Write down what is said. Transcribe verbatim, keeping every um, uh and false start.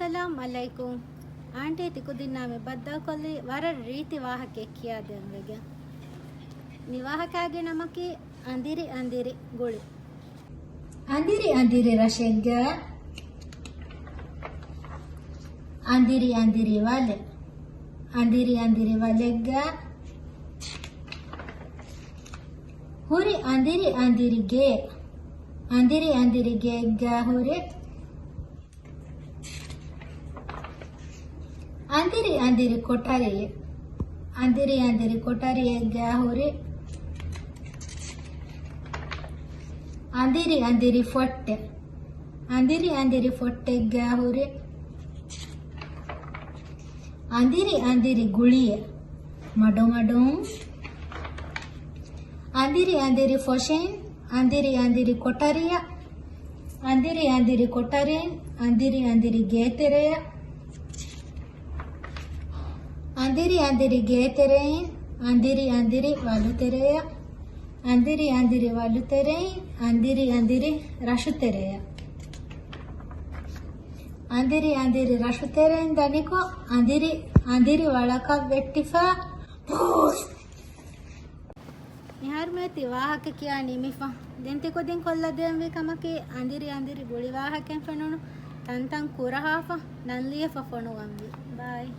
އައްސަލާމް ޢަލައިކުމް. އާންޓީ ތިކުދިންނާ މި ބައްދަލުކޮށްލީ ވަރަށް ރީތި ވާހަކައެއް ކިޔާދޭން ވެގެން. މި ވާހަކާގެ ނަމަކީ އަނދިރި އަނދިރި ގުޅި. އަނދިރި އަނދިރި ރަށެއްގަ އަނދިރި އަނދިރި ވަލެއް. އަނދިރި އަނދިރި ވަލެއްގަ ހުރި އަނދިރި އަނދިރި ގޭ. އަނދިރި އަނދިރި ގެއެއްގަ ހުރި އަނދިރި އަނދިރި ކޮޓަރިއެއް. އަނދިރި އަނދިރި ކޮޓަރިއެއްގަ ހުރި އަނދިރި އަނދިރި ފޮއްޓެއް. އަނދިރި އަނދިރި ފޮއްޓެއްގަ ހުރި އަނދިރި އަނދިރި ގުޅިއެއް. މަޑުމަޑުން އަނދިރި އަނދިރި ފޮށިން، އަނދިރި އަނދިރި ކޮޓަރިއަށް، އަނދިރި އަނދިރި ކޮޓަރިން، އަނދިރި އަނދިރި ގޭތެރެއަށް، އަނދިރި އަނދިރި ގޭތެރެއިން، އަނދިރި އަނދިރި ވަލުތެރެއަށް، އަނދިރި އަނދިރި ވަލުތެރެއިން، އަނދިރި އަނދިރި ރަށުތެރެއަށް. އަނދިރި އަނދިރި ރަށުތެރެއިން ދަނިކޮށް، އަނދިރި އަނދިރި ވަޅަކަށް ވެއްޓިފަ. މިހާރު މޭ ތި ވާހަކަ ކިޔާ ނިމިފަ. ދެން ތި ކުދިން ކޮށްލަދޭންވީ ކަމަކީ، އަނދިރި އަނދިރި ގުޅި ވާހަކައިން ފެނުނު ތަންތަން ކުރަހާފަ، ނަން ލިޔެފަ ފޮނުވަންވީ. ބާއި.